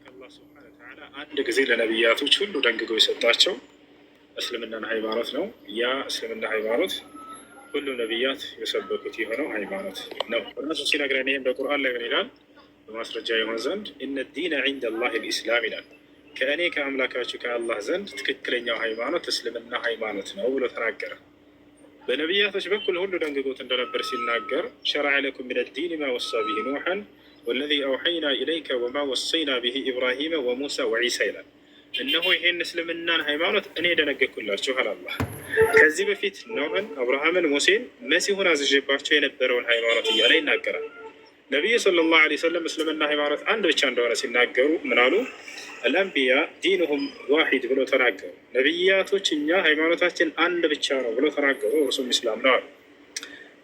አምላክ አላህ سبحانه وتعالى አንድ ጊዜ ለነቢያቶች ሁሉ ደንግገው የሰጣቸው እስልምናን ሃይማኖት ነው። ያ እስልምና ሃይማኖት ሁሉም ነቢያት የሰበኩት የሆነው ሃይማኖት ነው። እነሱ ሲነግረን ይህም በቁርአን ላይ ምን ይላል? በማስረጃ ይሆን ዘንድ إن الدين عند الله الإسلام ይላል። ከእኔ ከአምላካችሁ ከአላህ ዘንድ ትክክለኛው ሃይማኖት እስልምና ሃይማኖት ነው ብሎ ተናገረ። በነቢያቶች በኩል ሁሉ ደንግጎት እንደነበር ሲናገር شرع لكم من الدين ما وصى به نوحا والذي أوحينا إليك وما وصينا به إبراهيم وموسى وعيسى ይላል። እነሆ ይሄን እስልምናን ሃይማኖት እኔ ደነገግኩላችሁ አለ አላህ። ከዚህ በፊት ኖህን፣ አብርሃምን፣ ሙሴን፣ መሲሁን አዝዤባቸው የነበረውን ሃይማኖት እያለ ይናገራል። ነቢዩ صلى الله عليه وسلم እስልምና ሃይማኖት አንድ ብቻ እንደሆነ ሲናገሩ ምን አሉ? الأنبياء دينهم واحد ብሎ ተናገሩ። ነቢያቶች እኛ ሃይማኖታችን አንድ ብቻ ነው ብሎ ተናገሩ፣ እርሱም ኢስላም ነው አሉ።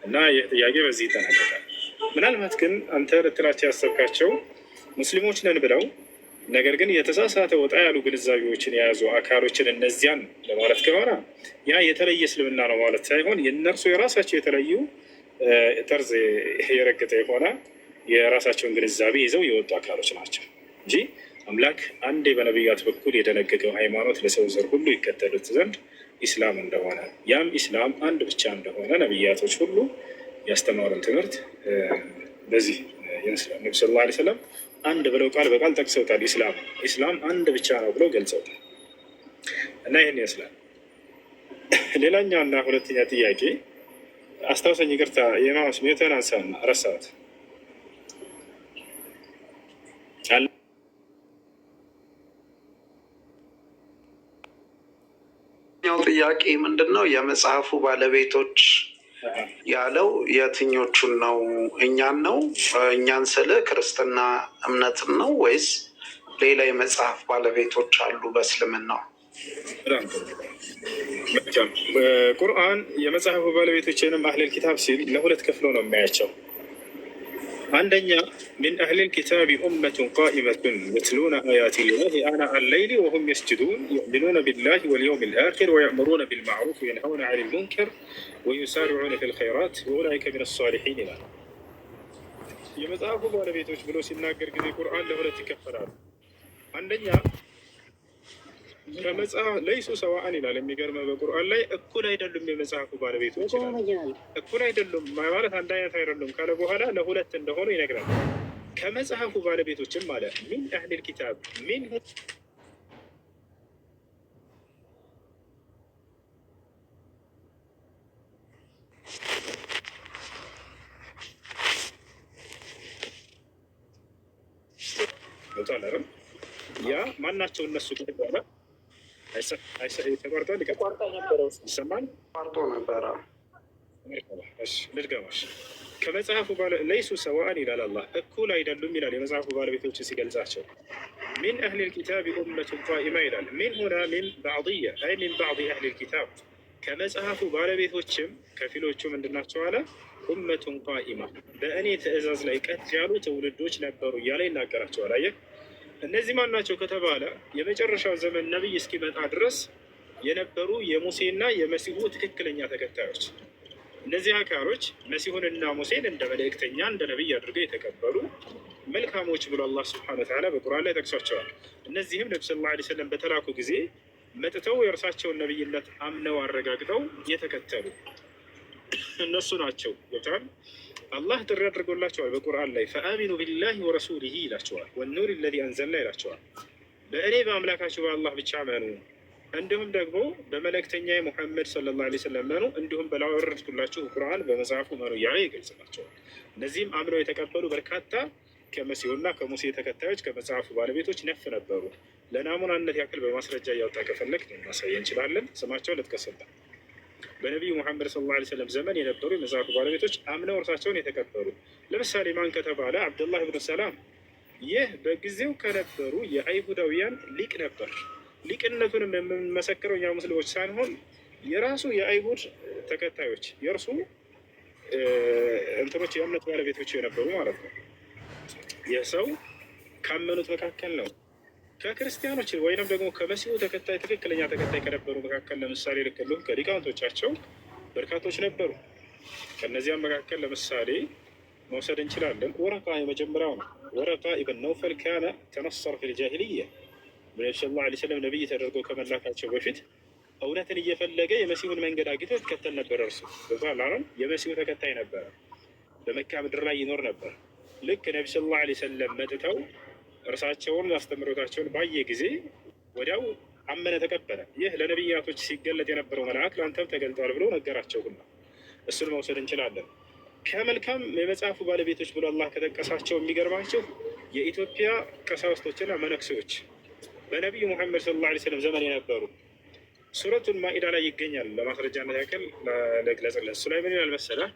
እና ይህ ጥያቄ በዚህ ይጠናቀቃል። ምናልባት ግን አንተ ልትላቸው ያሰብካቸው ሙስሊሞች ነን ብለው ነገር ግን የተሳሳተ ወጣ ያሉ ግንዛቤዎችን የያዙ አካሎችን እነዚያን ለማለት ከሆነ ያ የተለየ እስልምና ነው ማለት ሳይሆን የእነርሱ የራሳቸው የተለዩ ጠርዝ የረገጠ የሆነ የራሳቸውን ግንዛቤ ይዘው የወጡ አካሎች ናቸው እንጂ አምላክ አንዴ በነቢያት በኩል የደነገገው ሃይማኖት ለሰው ዘር ሁሉ ይከተሉት ዘንድ ኢስላም እንደሆነ ያም ኢስላም አንድ ብቻ እንደሆነ ነቢያቶች ሁሉ ያስተማሩን ትምህርት በዚህ ይመስላል። ነቢ صلى الله عليه وسلم አንድ ብለው ቃል በቃል ጠቅሰውታል። ኢስላም ኢስላም አንድ ብቻ ነው ብለው ገልጸውታል። እና ይህን ይመስላል። ሌላኛውና ሁለተኛ ጥያቄ አስታውሰኝ፣ ይቅርታ የማውስ mute ን አንሳና ረሳሁት። ኛው ጥያቄ ምንድን ነው? የመጽሐፉ ባለቤቶች ያለው የትኞቹን ነው? እኛን ነው? እኛን ስል ክርስትና እምነትን ነው ወይስ ሌላ የመጽሐፍ ባለቤቶች አሉ በእስልምናው? በጣም ጥሩ። መልካም። ቁርአን የመጽሐፉ ባለቤቶችንም أهل الكتاب ሲል ለሁለት ከፍሎ ነው የሚያያቸው። አንደኛ من أهل الكتاب أمة قائمة يتلون آيات الله آناء الليل وهم يسجدون يؤمنون بالله واليوم الآخر ويأمرون بالمعروف وينهون عن المنكر ويسارعون في الخيرات وأولئك من الصالحين ይላል። የመጽሐፉ ባለቤቶች ብሎ ሲናገር ጊዜ ቁርአን ለሁለት ይከፈላሉ። አንደኛ ከመጽሐፍ ليسوا سواء ይላል። የሚገርመው በቁርአን ላይ እኩል አይደሉም የመጽሐፉ ባለቤቶች ይላል። እኩል አይደሉም ማለት አንድ አይነት አይደሉም ካለ በኋላ ለሁለት እንደሆኑ ይነግራል። ከመጽሐፉ ባለቤቶችም አለ من أهل الكتاب من ገብቷል አይደል? ያ ማናቸው እነሱ ከተባለ ተቋርጧል። ይሰማል። ቋርጦ ነበረ። ልድገማሽ። ከመጽሐፉ ليسوا سواء ይላል አላህ፣ እኩል አይደሉም ይላል የመጽሐፉ ባለቤቶች ሲገልጻቸው። من أهل الكتاب أمة قائمة ይላል። من هنا من بعضية أي من بعض أهل الكتاب፣ ከመጽሐፉ ባለቤቶችም ከፊሎቹ ምንድናቸው አለ أمة قائمة፣ በእኔ ትእዛዝ ላይ ቀጥ ያሉ ትውልዶች ነበሩ እያለ ይናገራቸዋል። አየህ፣ እነዚህ ማን ናቸው ከተባለ የመጨረሻው ዘመን ነቢይ እስኪመጣ ድረስ የነበሩ የሙሴና የመሲሁ ትክክለኛ ተከታዮች። እነዚህ አካሎች መሲሁንና ሙሴን እንደ መልእክተኛ እንደ ነቢይ አድርገው የተቀበሉ መልካሞች ብሎ አላህ سبحانه وتعالى በቁርአን ላይ ጠቅሷቸዋል። እነዚህም ነቢ صلى الله عليه وسلم በተላኩ ጊዜ መጥተው የእርሳቸውን ነቢይነት አምነው አረጋግጠው የተከተሉ እነሱ ናቸው። ገብተዋል። አላህ ጥሪ አድርጎላቸዋል በቁርአን ላይ فآمنوا بالله ورسوله ይላቸዋል፣ والنور الذي أنزلنا ይላቸዋል። በእኔ በአምላካችሁ በአላህ ብቻ መኑ፣ እንዲሁም ደግሞ በመልእክተኛ ሙሐመድ صلى الله عليه وسلم መኑ፣ እንዲሁም በላወረድኩላችሁ ቁርአን በመጽሐፉ መኑ እያለ ይገልጽላቸዋል። እነዚህም አምነው የተቀበሉ በርካታ ከመሲሁና ከሙሴ ተከታዮች ከመጽሐፉ ባለቤቶች ነፍ ነበሩ። ለናሙናነት ያክል በማስረጃ እያወጣ ከፈለግ ማሳየ እንችላለን። ስማቸውን ልጥቀስልህ። በነቢዩ ሙሐመድ صلى الله عليه وسلم ዘመን የነበሩ የመጽሐፉ ባለቤቶች አምነው እርሳቸውን የተቀበሉ ለምሳሌ ማን ከተባለ አብዱላህ ብኑ ሰላም። ይህ በጊዜው ከነበሩ የአይሁዳውያን ሊቅ ነበር። ሊቅነቱንም የምንመሰክረው እኛ ሙስሊሞች ሳንሆን የራሱ የአይሁድ ተከታዮች የእርሱ እንትኖች የእምነት ባለቤቶች የነበሩ ማለት ነው። ይህ ሰው ካመኑት መካከል ነው። ከክርስቲያኖች ወይንም ደግሞ ከመሲሁ ተከታይ ትክክለኛ ተከታይ ከነበሩ መካከል ለምሳሌ ልክሉም ከሊቃውንቶቻቸው በርካቶች ነበሩ። ከእነዚያም መካከል ለምሳሌ መውሰድ እንችላለን። ወረቃ የመጀመሪያው ነው። ወረቃ ኢብን ነውፈል كان تنصر في الجاهلية በነቢ صلى الله عليه وسلم ነቢይ ተደርገው ከመላካቸው በፊት እውነትን እየፈለገ የመሲሁን መንገድ አግኝቶ ይከተል ነበር። እርሱ ገብቶሃል አይደል? የመሲሁ ተከታይ ነበረ። በመካ ምድር ላይ ይኖር ነበር። ልክ ነቢ صلى الله عليه وسلم መጥተው እርሳቸውን አስተምህሮታቸውን ባየ ጊዜ ወዲያው አመነ፣ ተቀበለ። ይህ ለነቢያቶች ሲገለጥ የነበረው መልአክ ለአንተም ተገልጧል ብሎ ነገራቸው ሁላ። እሱን መውሰድ እንችላለን። ከመልካም የመጽሐፉ ባለቤቶች ብሎ አላህ ከጠቀሳቸው የሚገርማቸው የኢትዮጵያ ቀሳውስቶችና መነኩሴዎች በነቢዩ ሙሐመድ صلى الله عليه وسلم ዘመን የነበሩ ሱረቱል ማኢዳ ላይ ይገኛል። ለማስረጃነት ያክል ልግለጽልህ። እሱ ላይ ምን ይላል መሰለህ?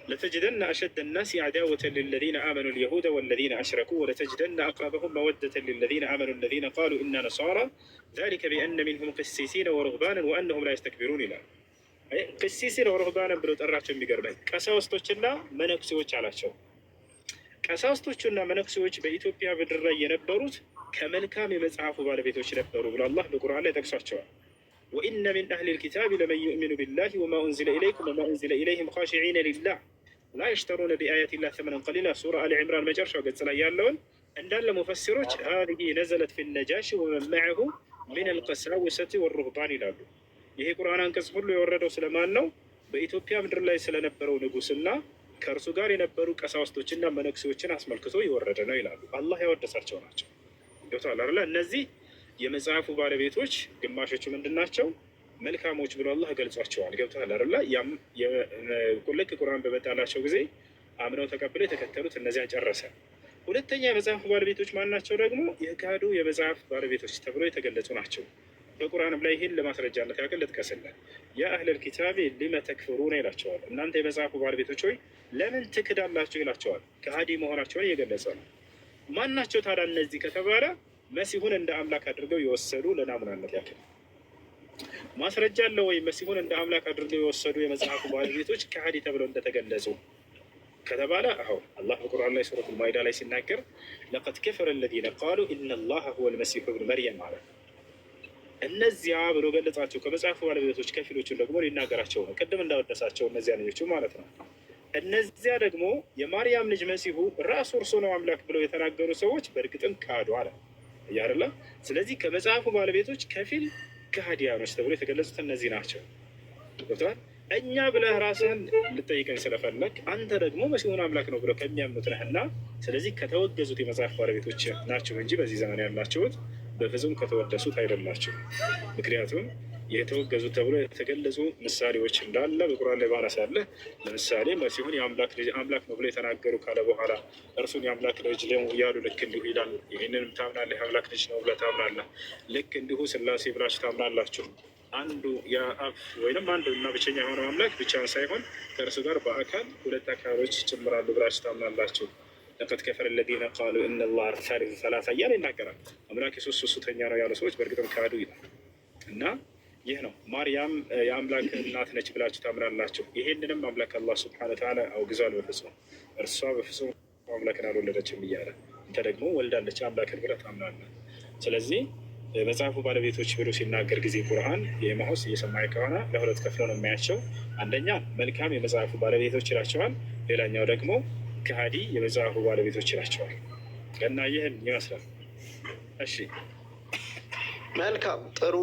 لتجدن أشد الناس عداوة للذين آمنوا اليهود والذين أشركوا ولتجدن أقربهم مودة للذين آمنوا الذين قالوا إنا نصارى ذلك بأن منهم قسيسين ورهبانا وأنهم لا يستكبرون ይላል። قسيسين ورهبانا ብሎ ጠራቸው። የሚገርመኝ ቀሳውስቶችና መነኩሴዎች አላቸው። ቀሳውስቶቹና መነኩሴዎች በኢትዮጵያ ምድር ላይ የነበሩት ከመልካም የመጽሐፉ ባለቤቶች ነበሩ ብሎ አላህ በቁርአን ላይ ጠቅሷቸዋል። وإن من أهل الكتاب لمن يؤمن بالله وما أنزل إليكم وما أنزل إليهم خاشعين لله لا يشترون بآيات الله ثمنا قليلا ሱራ አሊ ዕምራን መጨረሻው ገጽ ላይ ያለውን እንዳለ ሙፈሲሮች هذه نزلت في النجاشي ومن معه من القساوسة والرهبان ይላሉ። ይሄ ቁርአን አንቀጽ ሁሉ የወረደው ስለማን ነው? በኢትዮጵያ ምድር ላይ ስለነበረው ንጉስና ከእርሱ ጋር የነበሩ ቀሳውስቶችና መነኩሴዎችን አስመልክቶ የወረደ ነው ይላሉ። አላህ ያወደሳቸው ናቸው። ገብተዋል አይደለ? እነዚህ የመጽሐፉ ባለቤቶች ግማሾቹ ምንድን ናቸው? መልካሞች ብሎ አላህ ገልጿቸዋል። ገብተዋል አይደለ? ልክ ቁርአን በመጣላቸው ጊዜ አምነው ተቀብለው የተከተሉት እነዚያን ጨረሰ። ሁለተኛ የመጽሐፉ ባለቤቶች ማን ናቸው? ደግሞ የካዱ የመጽሐፍ ባለቤቶች ተብሎ የተገለጹ ናቸው። በቁርአንም ላይ ይህን ለማስረጃነት ያክል ልጥቀስልህ። يا أهل الكتاب لم تكفرون ይላቸዋል። እናንተ የመጽሐፉ ባለቤቶች ሆይ ለምን ትክዳላችሁ ይላቸዋል። ከሃዲ መሆናቸውን እየገለጸ ነው። ማን ናቸው ታዲያ እነዚህ ከተባለ መሲሁን እንደ አምላክ አድርገው የወሰዱ ለናሙናነት ያክል ማስረጃ አለ ወይ? መሲሁን እንደ አምላክ አድርገው የወሰዱ የመጽሐፉ ባለቤቶች ከሃዲ ተብለው እንደተገለጹ ከተባለ አዎ አላህ በቁርአን ላይ ሱረቱል ማኢዳ ላይ ሲናገር لقد كفر الذين قالوا إن الله هو المسيح ابن مريم ማለት እነዚያ ብሎ ገለጻቸው። ከመጽሐፉ ባለቤቶች ከፊሎቹን ደግሞ ሊናገራቸው ነው። ቅድም እንዳወደሳቸው እነዚያ ልጆቹ ማለት ነው። እነዚያ ደግሞ የማርያም ልጅ መሲሁ ራሱ እርሱ ነው አምላክ ብለው የተናገሩ ሰዎች በእርግጥም ካዱ አለ እያደለ። ስለዚህ ከመጽሐፉ ባለቤቶች ከፊል ከሃዲያኖች ተብሎ የተገለጹት እነዚህ ናቸው። ገብተዋል። እኛ ብለህ ራስህን ልጠይቀኝ ስለፈለግ አንተ ደግሞ መሲሁን አምላክ ነው ብለው ከሚያምኑት ነህና፣ ስለዚህ ከተወገዙት የመጽሐፍ ባለቤቶች ናቸው እንጂ በዚህ ዘመን ያላችሁት በፍጹም ከተወደሱት አይደላችሁ። ምክንያቱም የተወገዙት ተብሎ የተገለጹ ምሳሌዎች እንዳለ በቁርአን ላይ ባነሳለህ። ለምሳሌ መሲሁን የአምላክ ልጅ አምላክ ነው ብሎ የተናገሩ ካለ በኋላ እርሱን የአምላክ ልጅ ነው ያሉ ልክ እንዲሁ ይላል። ይህንንም ታምናለህ፣ የአምላክ ልጅ ነው ብለህ ታምናለህ። ልክ እንዲሁ ስላሴ ብላችሁ ታምናላችሁ። አንዱ የአብ ወይም አንዱ እና ብቸኛ የሆነው አምላክ ብቻውን ሳይሆን ከእርሱ ጋር በአካል ሁለት አካሎች ጭምራሉ ብላችሁ ታምናላችሁ። لقد كفر الذين قالوا إن الله ثالث ثلاثة እያለ ይናገራል። አምላክ የሶስት ሶስተኛ ነው ያሉ ሰዎች በእርግጥም ካዱ ይላል። እና ይህ ነው ማርያም የአምላክ እናት ነች ብላችሁ ታምናላችሁ። ይሄንንም አምላክ አላህ سبحانه وتعالى አውግዟል። በፍጹም እርሷ በፍጹም አምላክን አልወለደችም እያለ አንተ ደግሞ ወልዳለች አምላክን ብለህ ታምናለህ። ስለዚህ መጽሐፉ ባለቤቶች ብሎ ሲናገር ጊዜ ቁርአን የማሁስ እየሰማኝ ከሆነ ለሁለት ከፍሎ ነው የሚያቸው። አንደኛ መልካም የመጽሐፉ ባለቤቶች ይላቸዋል። ሌላኛው ደግሞ ከሃዲ የመጽሐፉ ባለቤቶች ይላቸዋል። እና ይህን ይመስላል። እሺ መልካም ጥሩ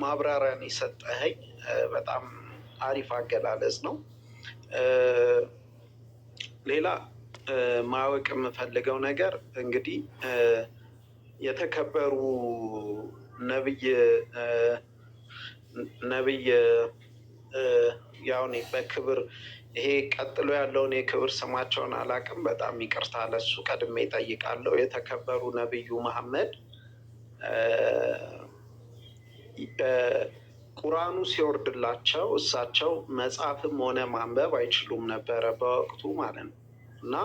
ማብራሪያን የሰጠኸኝ በጣም አሪፍ አገላለጽ ነው። ሌላ ማወቅ የምፈልገው ነገር እንግዲህ የተከበሩ ነብይ ነብይ ያው እኔ በክብር ይሄ ቀጥሎ ያለውን የክብር ስማቸውን አላውቅም። በጣም ይቅርታ ለሱ ቀድሜ እጠይቃለሁ። የተከበሩ ነብዩ መሐመድ ቁርአኑ ሲወርድላቸው እሳቸው መጻፍም ሆነ ማንበብ አይችሉም ነበረ በወቅቱ ማለት ነው። እና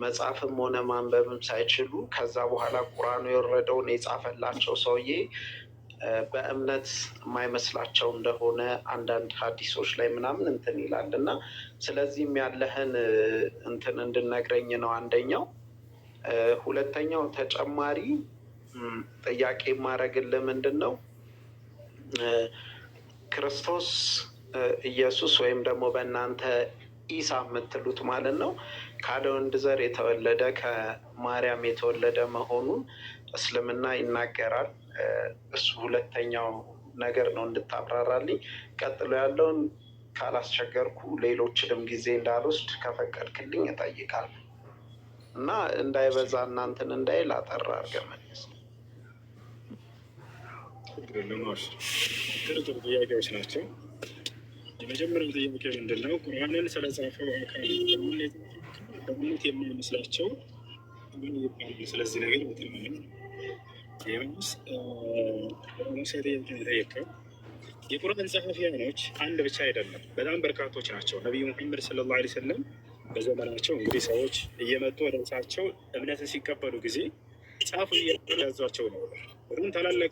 መጻፍም ሆነ ማንበብም ሳይችሉ ከዛ በኋላ ቁርአኑ የወረደውን የጻፈላቸው ሰውዬ በእምነት የማይመስላቸው እንደሆነ አንዳንድ ሀዲሶች ላይ ምናምን እንትን ይላል እና ስለዚህም ያለህን እንትን እንድነግረኝ ነው አንደኛው። ሁለተኛው ተጨማሪ ጥያቄ የማደርግልህ ምንድን ነው፣ ክርስቶስ ኢየሱስ ወይም ደግሞ በእናንተ ኢሳ የምትሉት ማለት ነው ካለ ወንድ ዘር የተወለደ ከማርያም የተወለደ መሆኑን እስልምና ይናገራል። እሱ ሁለተኛው ነገር ነው እንድታብራራልኝ። ቀጥሎ ያለውን ካላስቸገርኩ ሌሎችንም ጊዜ እንዳልወስድ ከፈቀድክልኝ እጠይቃለሁ እና እንዳይበዛ እናንተን እንዳይል አጠር አድርገህ መልስ። ችግር የለም። ጥሩ ጥሩ ጥያቄዎች ናቸው። የመጀመሪያው ጥያቄ ምንድን ነው? ቁርአንን ስለጻፈው አካል በእምነት የማይመስላቸው ምን ይባላል? ስለዚህ ነገር በጣም የሙሴ ጥያቄ የጠየቀው የቁርአን ጸሐፊያኖች አንድ ብቻ አይደለም፣ በጣም በርካቶች ናቸው። ነቢዩ ሙሐመድ ሰለላሁ ዐለይሂ ወሰለም በዘመናቸው እንግዲህ ሰዎች እየመጡ ወደ እሳቸው እምነትን ሲቀበሉ ጊዜ ጻፉ እያሉ ያዟቸው ነበር። በጣም ታላላቅ